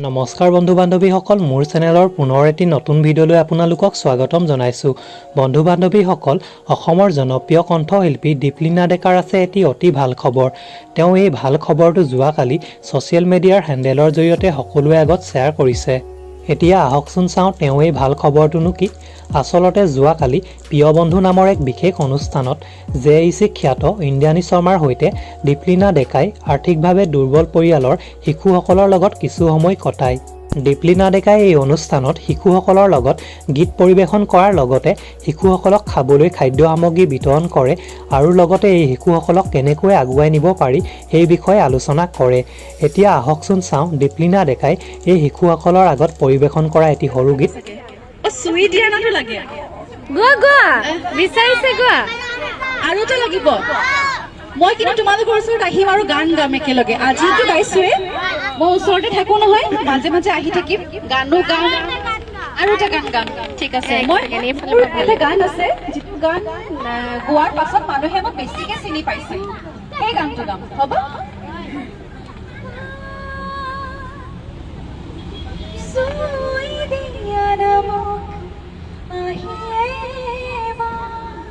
নমস্কাৰ বন্ধু বান্ধৱীসকল, মোৰ চেনেলৰ পুনৰ এটি নতুন ভিডিঅ'লৈ আপোনালোকক স্বাগতম জনাইছোঁ। বন্ধু বান্ধৱীসকল, অসমৰ জনপ্ৰিয় কণ্ঠশিল্পী দীপলিনা ডেকাৰ আছে এটি অতি ভাল খবৰ। তেওঁ এই ভাল খবৰটো যোৱাকালি ছ'চিয়েল মিডিয়াৰ হেণ্ডেলৰ জৰিয়তে সকলোৰে আগত শ্বেয়াৰ কৰিছে। এতিয়া আহকচোন চাওঁ তেওঁ এই ভাল খবৰটোনো কি। আচলতে যোৱাকালি প্ৰিয় বন্ধু নামৰ এক বিশেষ অনুষ্ঠানত জে ই চি খ্যাত ইন্দ্ৰাণী শৰ্মাৰ সৈতে দীপলিনা ডেকাই আৰ্থিকভাৱে দুৰ্বল পৰিয়ালৰ শিশুসকলৰ লগত কিছু সময় কটায়। দীপলিনা ডেকাই এই অনুষ্ঠানত শিশুসকলৰ লগত গীত পৰিৱেশন কৰাৰ লগতে শিশুসকলক খাবলৈ খাদ্য সামগ্ৰী বিতৰণ কৰে আৰু লগতে এই শিশুসকলক কেনেকৈ আগুৱাই নিব পাৰি সেই বিষয়ে আলোচনা কৰে। এতিয়া আহকচোন চাওঁ দীপলিনা ডেকাই এই শিশুসকলৰ আগত পৰিৱেশন কৰা এটি সৰু গীত। অ, চুই দিয়া নাটো লাগে। গোৱা, গোৱা, বিচাৰিছে, গোৱা। আৰু এটা লাগিব। মই কিন্তু তোমালোকৰ ওচৰত আহিম আৰু গান গাম একেলগে। আজিতো গাইছোৱে। মই ওচৰতে থাকো নহয়, মাজে মাজে আহি থাকিম, গানো গাম। আৰু এটা গান গাম, ঠিক আছে? মই মোৰ এটা গান আছে, যিটো গান গোৱাৰ পাছত মানুহে মোক বেছিকে চিনি পাইছে। সেই গানটো গাম, হ'ব? চুই দিয়া নামক আহি এবাৰ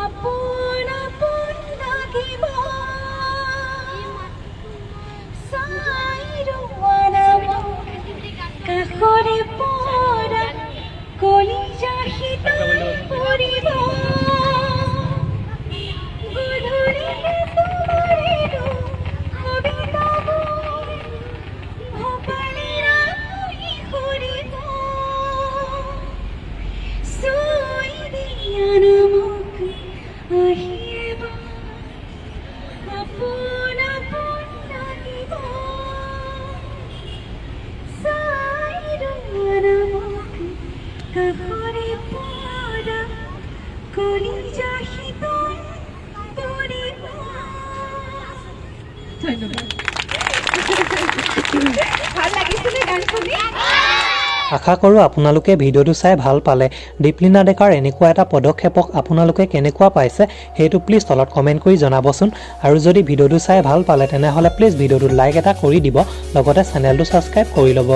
আপোন আপোন লাগিব, চাই ৰোৱা নামক কাষৰে পৰা কলিজা শীতল পৰিব। গধূলিতে তোমাৰেনো কবিতাবোৰ ভোপালীৰা সৰিব। চুই দিয়া নামক আহি এবাৰ আপোন আপোন লাগিব, চাই ৰোৱা নামক কাষৰে পৰা কলিজা শীতল পৰিব। ধন্যবাদ। ভাল লাগিছেনে গান শুনি? আশা কৰোঁ আপোনালোকে ভিডিঅ'টো চাই ভাল পালে। দীপলিনা ডেকাৰ এনেকুৱা এটা পদক্ষেপক আপোনালোকে কেনেকুৱা পাইছে, সেইটো প্লিজ তলত কমেণ্ট কৰি জনাবচোন। আৰু যদি ভিডিঅ'টো চাই ভাল পালে, তেনেহ'লে প্লিজ ভিডিঅ'টোত লাইক এটা কৰি দিব, লগতে চেনেলটো ছাবস্ক্ৰাইব কৰি ল'ব।